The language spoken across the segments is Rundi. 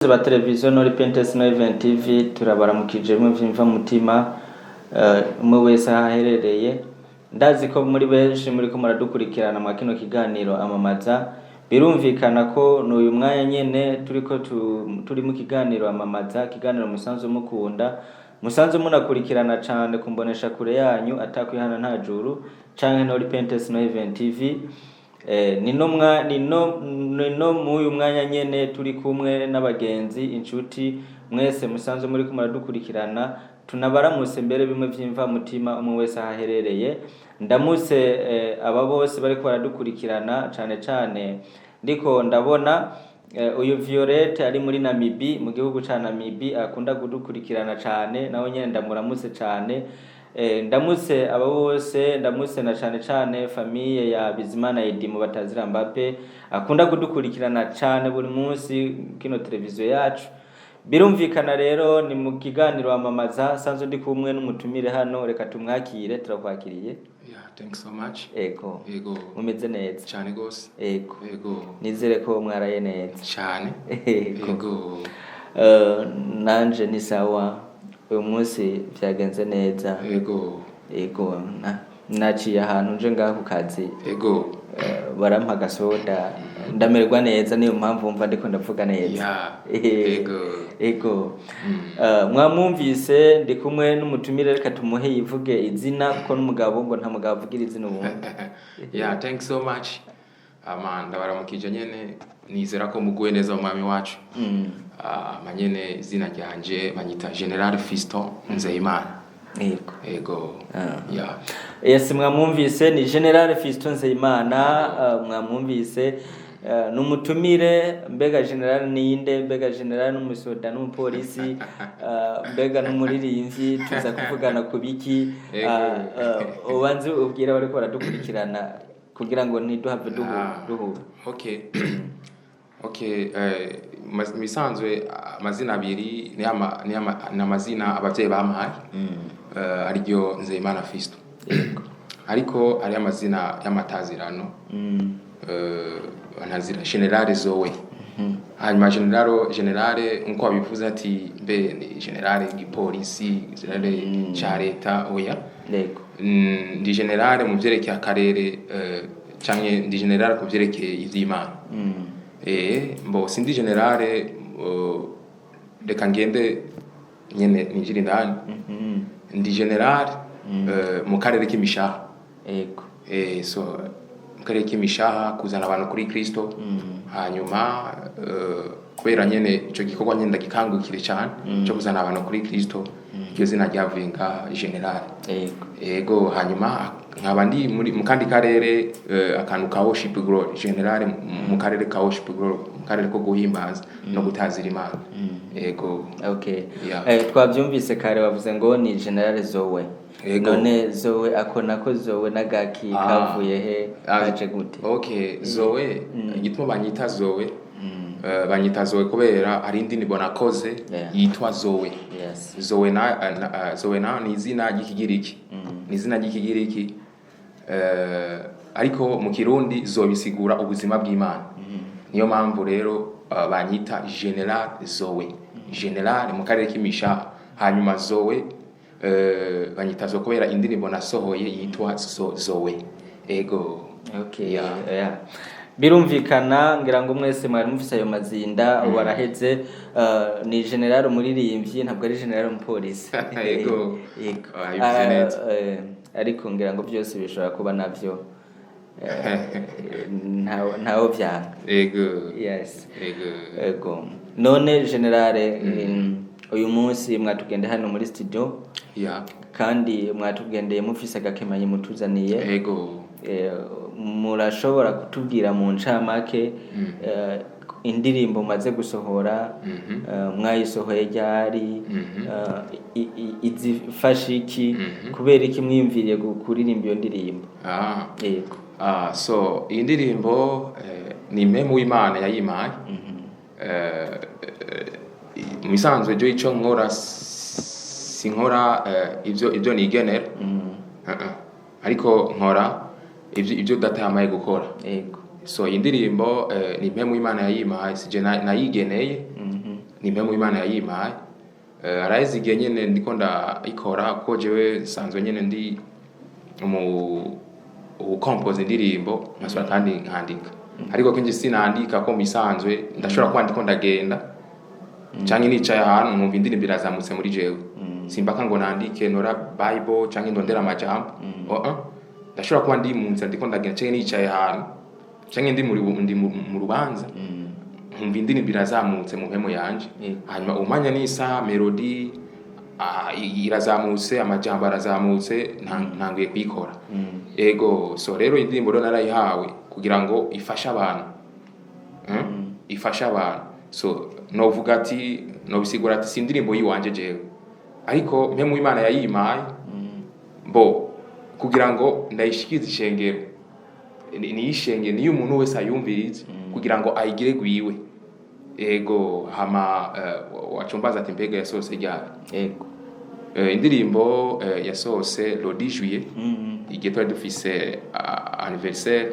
Ba televiziyo No Repentance No Event TV, turabaramukije mwe vyimva mutima, umwe wese aho aherereye. Ndazi ko muri benshi muriko muradukurikirana mwa kino kiganiro Amamaza. Birumvikana ko n'uyu mwanya nyene turiko turi mu kiganiro Amamaza, ikiganiro musanzwe mukunda, musanzwe munakurikirana cane kumbonesha kure yanyu Atakwihana Nta Juru canke No Repentance No Event TV. Ni no muyu mwanya nyene turi kumwe n'abagenzi, inshuti mwese musanzwe muriko muradukurikirana. Tunabaramutse mbere bimwe vyimva mutima, umwe wese aho aherereye. Ndamutse aba bose bariko baradukurikirana, cane cane ndiko ndabona uyu Violette ari muri Namibi, mu gihugu ca Namibi, akunda kudukurikirana cane, nawe nyene ndamuramutse cane. Ndamutse aba bose, ndamutse na cane cane famille ya Bizimana Edimu batazira Mbappe, akunda kudukurikirana cane buri munsi kino televiziyo yacu. Birumvikana rero ni mu kiganiro Amamaza, sanzwe ndi kumwe n'umutumire hano. Reka tumwakire. Turakwakiriye. Yeah, thanks so much. Ego. Ego. Mumeze neza? Cyane gose. Ego. Ego. Nizere ko mwaraye neza. Cyane. Ego. Ego. Nanje ni sawa, uyu munsi vyagenze neza. Ego. Ego, naciye ahantu nje ngaha ku kazi. Ego. Barampa agasoda, ndamererwa neza, niyo mpamvu wumva ndiko ndavuga neza. Ego. Ego. Mwamwumvise, ndi kumwe n'umutumire. Reka tumuhe yivuge izina, kuko n'umugabo ngo nta mugabo avugira izina ubundi. Yeah, thanks so much. Ama ndabaramukije nyene, nizera ko muguwe neza mu Mwami wacu. Ama nyene izina ryanje banyita General Fiston Nzeyimana. Yego. Ego. Yeah. Yes, mwamwumvise, ni General Fiston Nzeyimana. Mwamwumvise, numutumire. Mbega general ninde? Mbega general n'umusoda, n'umupolisi, mbega n'umuririmbyi? Tuza kuvugana ku biki? Ego. Ubanze ubwira bariko baradukurikirana kugira ngo ntiduhave duhura. Okay, mu bisanzwe amazina abiri ni amazina abavyeyi bampaye, ariryo Nzeyimana Fiston, ariko ari amazina y'amatazirano. Ntazira General Zoe. Hanyuma general nkuko wabivuze ati mbe ni general gipolisi, general ca leta? Oya. Ndi general mu vyerekeye akarere, canke ndi general ku vyerekeye ivy'Imana. Mbo sindi general, reka ngende nyene ninjire indani. Ndi general mu karere k'imishaha. So mu karere k'imishaha, kuzana abantu kuri Kristo. Hanyuma kubera nyene ico gikorwa nyene ndagikangukire cyane cyo kuzana abantu kuri Kristo, iryo zina ryavuye nga general. Ego. Hanyuma nkaba ndi muri mu kandi karere, akantu ka worship glory, general mu karere ka worship glory, mu karere ko guhimbaza no gutazira Imana. Ego. Okay. Yeah. Twabyumvise kare, bavuze ngo ni General Zoe. Ego. None Zoe ako nako, Zoe n'agaki? Kavuye he? Kaje gute? Okay, Zoe, igituma banyita Zoe, banyita Zoe kubera hari indirimbo nakoze yitwa Zoe. Zoe na, Zoe na ni izina ry'Ikigiriki. Ni izina ry'Ikigiriki. Ariko mu Kirundi Zoe bisigura ubuzima bw'Imana. Niyo mpamvu rero banyita General Zoe. General mu karere k'imishaha. Hanyuma Zoe, banyita Zoe kubera indirimbo nasohoye yitwa Zoe. Ego. Okay. Yeah. Yeah. Birumvikana, ngira ngo mwese mwari mufise ayo mazinda, ubu araheze. Ni general umuririmbyi, ntabwo ari general umupolisi. Yego. Yego. Ah, bivuze neza. Ariko ngira ngo byose bishobora kuba navyo. Ntawo vyanga. Ego. Yes. Ego. Ego. None general, uyu munsi mwatugende hano muri studio kandi mwatugendeye mufise agakemanyi mutuzaniye. Ego. Murashobora kutubwira mu ncamake indirimbo maze gusohora, mwayisohoye ryari, izifasha iki, kubera iki mwiyumviriye kuririmba iyo ndirimbo? Yego. Ah, so iyi ndirimbo ni impemu w'Imana yayimpaye. Mu bisanzwe jo ico nkora sinkora ivyo nigenera. Uh-uh. Ariko nkora ivyo data yamaye gukora. So iyi ndirimbo ni impemu w'Imana yayimpaye, sije nayigeneye. Ni Mpwemu w'Imana yayimpaye. Araheze igihe nyene ndiko ndayikora, kuko jewe nsanzwe nyene ndi umu ukompoza indirimbo, nkasubira kandi nkandika, ariko kenshi sinandika ko misanzwe. Ndashobora kuba ndiko ndagenda canke nicaye ahantu, nkumva indirimbo irazamutse muri jewe. Simbaka ngo nandike, nora Bible canke ndondera amajambo. Oh, uh. Ndashobora kuba ndi mu nzira ndiko ndagenda, canke nicaye ahantu, canke ndi mu rubanza, nkumva indirimbo irazamutse mu mpemo yanje. Hanyuma umwanya n'isaha, melody irazamutse, amajambo arazamutse, ntanguye kuyikora. Ego, so rero indirimbo rero narayihawe kugira ngo ifashe abantu. Ifashe abantu. So novuga ati, nobisigura ati si indirimbo yiwanje jewe, ariko Mpwemu w'Imana yayimpaye bo kugira ngo ndayishikize ishengero. Ni ishengero, niyo umuntu wese ayumvirize kugira ngo ayigire gwiwe. Ego, hama wacumbaza ati mbega yasohotse ryari? Ego. Indirimbo yasohotse le 10 juillet, igihe twari dufise anniversaire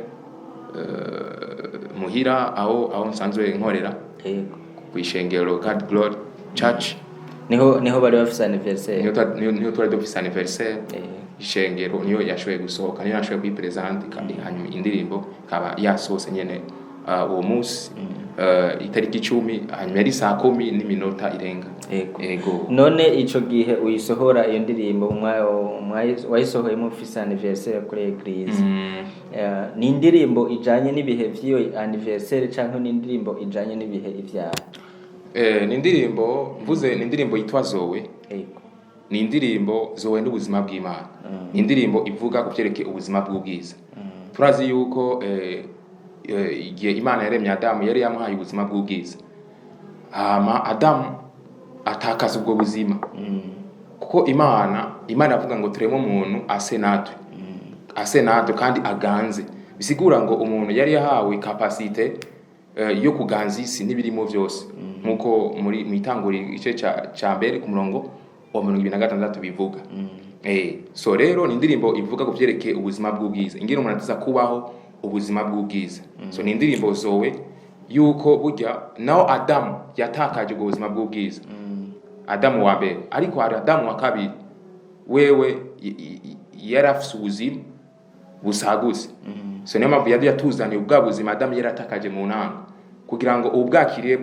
muhira aho nsanzwe nkorera, ku ishengero God Glory Church. Niho bari bafise anniversaire? Niho twari dufise anniversaire. Ishengero niyo yashoboye gusohoka, niyo yashoboye kuyipresenta, hanyuma indirimbo ikaba yasohotse nyene uwo munsi, itariki 10, hanyuma yari saa 10 n'iminota irenga. Ego. None ico gihe uyisohora iyo ndirimbo, wayisohoye mufise anniversaire kuri église? Ni indirimbo ijanye n'ibihe vy'iyo anniversaire, canke ni indirimbo ijanye n'ibihe ivyaha? Ni indirimbo, mvuze ni indirimbo yitwa Zoe. Ni indirimbo Zoe n'ubuzima bw'Imana. Ni indirimbo ivuga ku vyerekeye ubuzima bw'ubwiza. Turazi yuko igihe Imana yaremye Adamu, yari yamuhaye ubuzima bw'ubwiza, hama Adamu atakaza ubwo buzima, kuko Imana avuga ngo tureme umuntu ase natwe, ase natwe kandi aganze. Bisigura ngo umuntu yari yahawe capacité yo kuganza isi n'ibirimo byose, nkuko muri mu Itanguriro igice ca mbere ku murongo wa 26 bivuga. So rero ni indirimbo ivuga ku vyerekeye ubuzima bw'ubwiza, ingene umuntu atiza kubaho ubuzima bw'ubwiza. So ni indirimbo Zoe yuko burya naho Adamu yatakaje ubwo buzima bw'ubwiza, Adamu wa mbere, ariko hari Adamu wa kabiri, wewe yari afise ubuzima busagutse. So niyo mpamvu yari yatuzaniye ubwa buzima Adamu yari atakaje mu ntango, kugira ngo ubwakiriye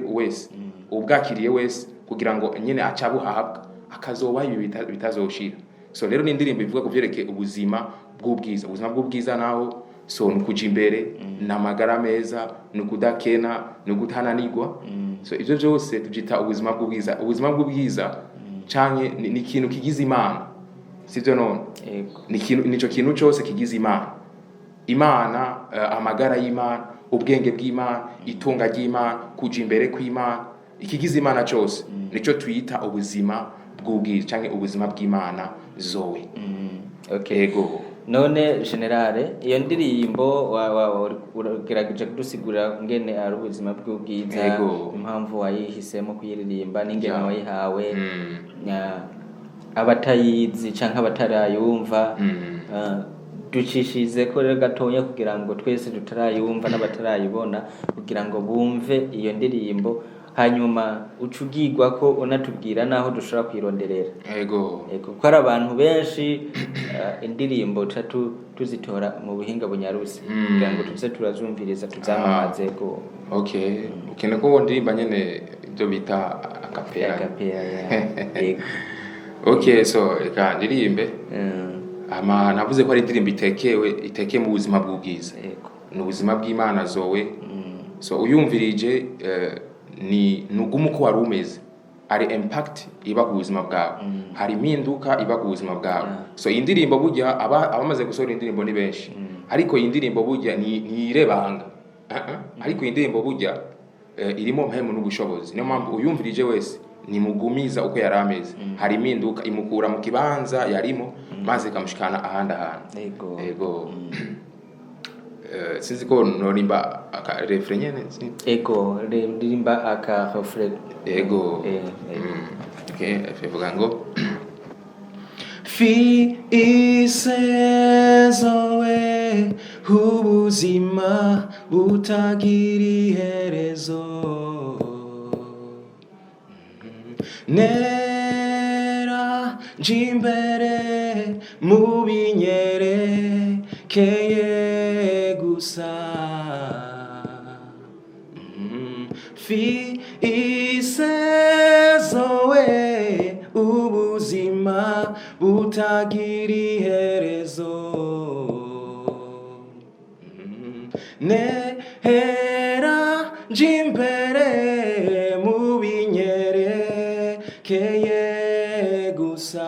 wese kugira ngo nyine aca abuhabwa, akazobaho ibi bitazoshira. So rero ni indirimbo ivuga ku vyerekeye ubuzima bw'ubwiza. Ubuzima bw'ubwiza naho, so ni ukuja imbere, ni amagara meza, ni ukudakena, ni ukutananirwa. So ivyo vyose tuvyita ubuzima bw'ubwiza. Ubuzima bw'ubwiza canke ni ikintu kigize Imana, sivyo none? Ego. Ni ikintu, nico kintu cyose kigize Imana. Imana, amagara y'Imana, ubwenge bw'Imana, itunga ry'Imana, kuja imbere kw'Imana, ikigize Imana cyose nico twita ubuzima bw'ubwiza canke ubuzima bw'Imana, Zoe. Okay. Ego. None général, iyo ndirimbo ugerageje kudusigurira ngene ari ubuzima bw'ubwiza, impamvu wayihisemo kuyiririmba n'ingene wayihawe. Abatayizi canke abatarayumva, ducishirize ko rero gatonya kugira ngo twese tutarayumva n'abatarayibona kugira ngo bumve iyo ndirimbo, hanyuma uca ugirwa ko unatubwira n'aho dushobora kuyironderera. Ego. Ego, kuko hari abantu benshi indirimbo tuca tuzitora mu buhinga bunyarutse, kugira ngo tuze turazumviriza, tuzamamaze ko. Okay, ukeneye ko ndirimba nyene ibyo bita a cappella? A cappella, yego. Okay, so reka ndirimbe. Ama navuze ko ari indirimbo itekeye mu buzima bw'ubwiza. Ni ubuzima bw'Imana, Zoe. So uyumvirije, ni nugumu uko wari umeze, hari impact iba ku buzima bwawe, hari impinduka iba ku buzima bwawe. So iyi ndirimbo burya abamaze gusohora indirimbo ni benshi, ariko iyi ndirimbo burya ni ntirebanga. Ariko iyi ndirimbo burya irimo mpemu n'ubushobozi. Niyo mpamvu uyumvirije wese nimugumiza uko yari ameze. Hari impinduka, imukura mu kibanza yarimo maze ikamushikana ahandi ahantu. Ego. Sinzi ko norimba aka refrain nyene. Ego, ririmba aka refrain. Ego. Ego. Okay, ivuga ngo fi isezowe, ubuzima butagira iherezo. Nera njimbere mu binyerekeye gusa. Fi isezowe ubuzima butagira iherezo. Nehera njimbere mu binyerekeye gusa.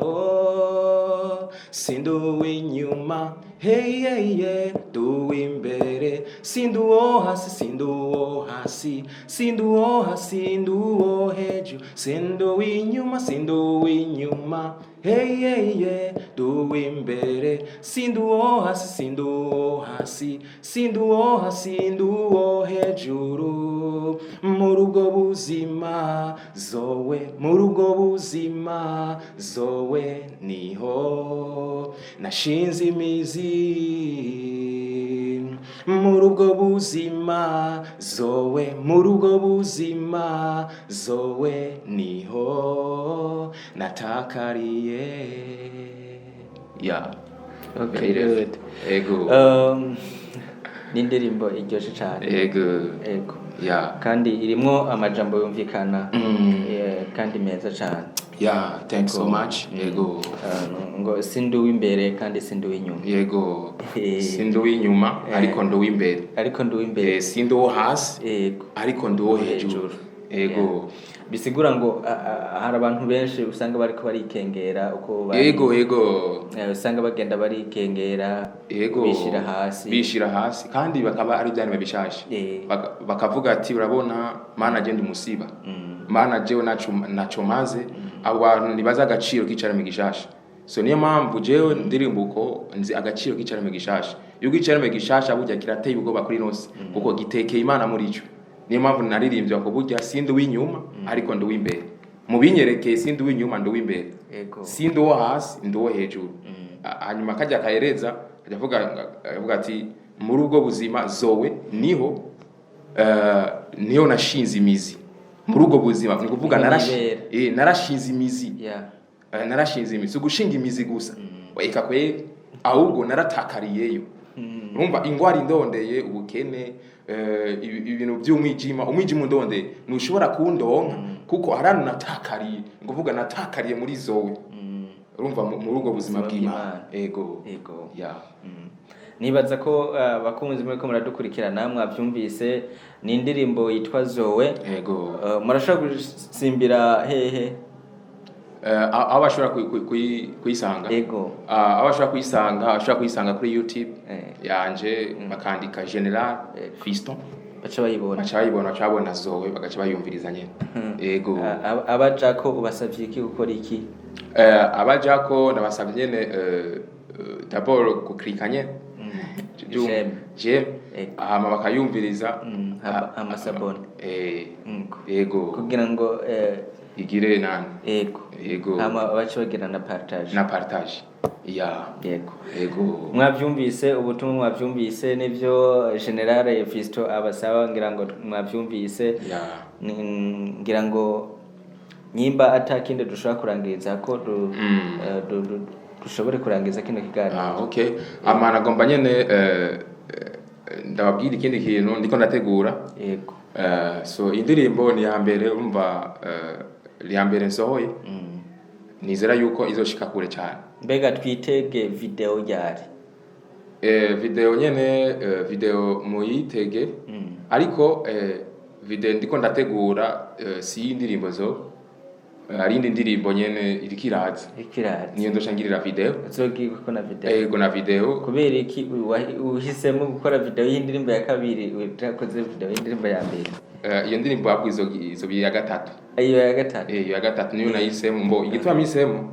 Oh, sindi uw'inyuma, hey, hey, yeah, ndi uw'imbere, sindi uwo hasi, sindi uwo hasi, sindi uwo hasi, ndi uwo hejuru, sindi uw'inyuma, sindi uw'inyuma, hey, hey, yeah, ndi uw'imbere, sindi uwo hasi, sindi uwo hasi, sindi uwo hasi, ndi uwo hejuru. Muri ubwo buzima zowe, muri ubwo buzima zowe, niho nashinze imizi. Muri ubwo buzima zowe, muri ubwo buzima zowe, niho natakariye, yeah. Okay, good. Ego. Ni indirimbo iryoshe cyane. Ego. Ego. Yeah. Kandi irimwo amajambo yumvikana, kandi meza cyane. Yeah, thanks so much. Ego. Ngo sindi uw'imbere kandi sindi uw'inyuma. Yego, sindi uw'inyuma ariko ndi uw'imbere. Ariko ndi uw'imbere. Sindi uwo hasi ariko ndi uwo hejuru. Hejuru. Ego. Bisigura ngo hari abantu benshi usanga bariko barikengera uko bari. Ego. Usanga bagenda barikengera, bishira hasi. Bishira hasi kandi bakaba ari ibyaremwe bishasha. Bakavuga ati: "Urabona Mana, je ndi musiba, Mana, jewe naco maze." Abo bantu ntibazi agaciro k'icaremwe gishasha. So niyo mpamvu jewe ndirimba uko nzi agaciro k'icaremwe gishasha, yuko icaremwe gishasha burya kirateye ubwoba kuri nose, kuko gitekeye Imana muri ico. Niyo mpamvu naririmbye ko burya sindi uw'inyuma ariko ndi uw'imbere. Mu binyerekeye, sindi uw'inyuma, ndi uw'imbere. Sindi uwo hasi, ndi uwo hejuru. Hanyuma kajya kahereza ajya avuga ati: "Muri ubwo buzima zowe niho niho nashinze imizi." Muri ubwo buzima ni ukuvuga Niho nibera. Narashinze imizi. Narashinze imizi. Si ugushinga imizi gusa, eka kweri, ahubwo naratakariyeyo. Urumva ingwara indondeye, ubukene, ibintu by'umwijima, umwijima undondeye ntushobora kundonka, kuko hari ahantu natakariye. Ni ukuvuga natakariye muri zowe. Urumva muri ubwo buzima Ubuzima bw'Imana. bw'Imana. Ego. Ego. Yeah. Nibaza ko abakunzi muriko muradukurikirana mwavyumvise, ni indirimbo yitwa Zowe. Ego. Murashobora gusimbira hehe? Aho bashobora kuyisanga? Ego. Ah, aho bashobora kuyisanga kuri YouTube yanje, bakandika General Fiston. Baca bayibona. Baca bayibona, baca babona Zowe, bagaca bayumviriza nyene. Ego. Abajako ubasavye iki, gukora iki? Abajako ndabasavye nyene, d'abord guklika nyene J'aime. J'aime. Ego. Hama bakayumviriza. Hama s'abonner. Ego. Kugira ngo igire nani. Ego. Ego. Hama bace bagira na partage. Na partage, yeah. Yego. Ego. Mwavyumvise ubutumwa, mwavyumvise nivyo General Fisto abasaba, ngira ngo mwavyumvise. Ngira ngo nyimba atakindi dushobora kurangiriza ko dushobore kurangiza kino kiganiro. Ah, okay. Ama nagomba nyene ndababwira ikindi kintu ndiko ndategura. Yego. So indirimbo ni ya mbere, urumva, ya mbere nsohoye. Nizera yuko izoshika kure cyane. Mbega twitege video ryari? Video nyene, video muyitege, ariko video ndiko ndategura, si y'indirimbo zo, hari indi ndirimbo nyene iriko iraza. Ikirazi. Niyo ndoca ngirira video. Uzogirwa na video? Ego, na video. Kubera iki uhisemo gukora video y'indirimbo ya kabiri utakoze video y'indirimbo ya mbere? Iyo ndirimbo ahubwo izo ya gatatu. Iyo ya gatatu. Iyo ya gatatu niyo nahisemo. Mbo igituma mpisemo,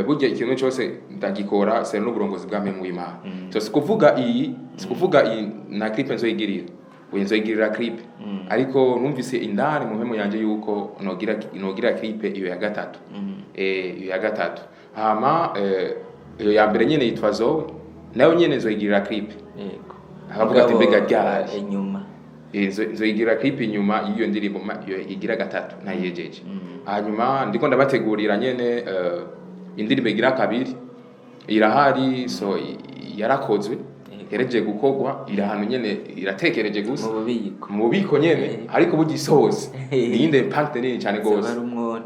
burya ikintu cyose ndagikora sero n'uburongozi bwa mpemu w'Imana. So sikuvuga iyi na clip nzoyigirira, uyu nzoyigirira clip, ariko numvise indani mu mpemu yanje yuko nogira clip iyo ya gatatu. Iyo ya gatatu. Hama iyo ya mbere nyene yitwa Zoe, nayo nyene nzoyigirira clip. Yego. Akavuga ati, Mugabo, "Mbega ryari?" Inyuma. Nzoyigira clip inyuma y'iyo ndirimbo iyo igira gatatu nayihejeje. Hanyuma ndiko ndabategurira nyene indirimbo igira kabiri, irahari, so yarakozwe, yarejeje gukorwa, iri ahantu nyene iratekereje gusa. Mu bubiko. Mu bubiko nyene. Ariko burya isohotse ni iyindi impact nini cyane Zoba gose. ari umwone.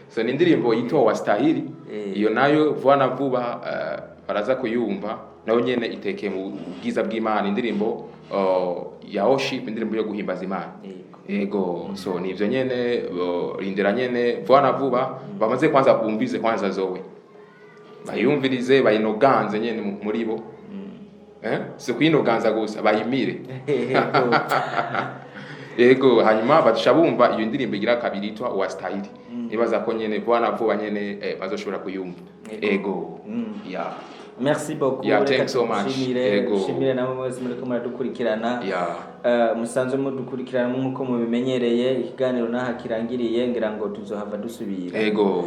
So ni indirimbo yitwa Wastahili. Iyo nayo vuba na vuba baraza kuyumva, nayo nyene itekeye mu bwiza bw'Imana, indirimbo ya worship, indirimbo yo guhimbaza Imana. Ego, so ni ivyo nyene, rindira nyene vuba na vuba bamaze kwanza bumvize kwanza Zoe, bayumvirize, bayinoganze nyene muri bo, si kuyinoganza gusa, bayimire. Ego, hanyuma baduca bumva iyo ndirimbo igira kabiri yitwa Wastahili. Nibaza ko nyene vuba na vuba nyene bazoshobora kuyumva. Ego. Yeah. Merci beaucoup. Yeah, Reka thanks so much. tugushimire. Ego. Dushimire namwe mwese muriko muradukurikirana. Musanzwe mudukurikirana nk'uko mubimenyereye. Ikiganiro naha kirangiriye, ngira ngo tuzohava dusubira. Ego.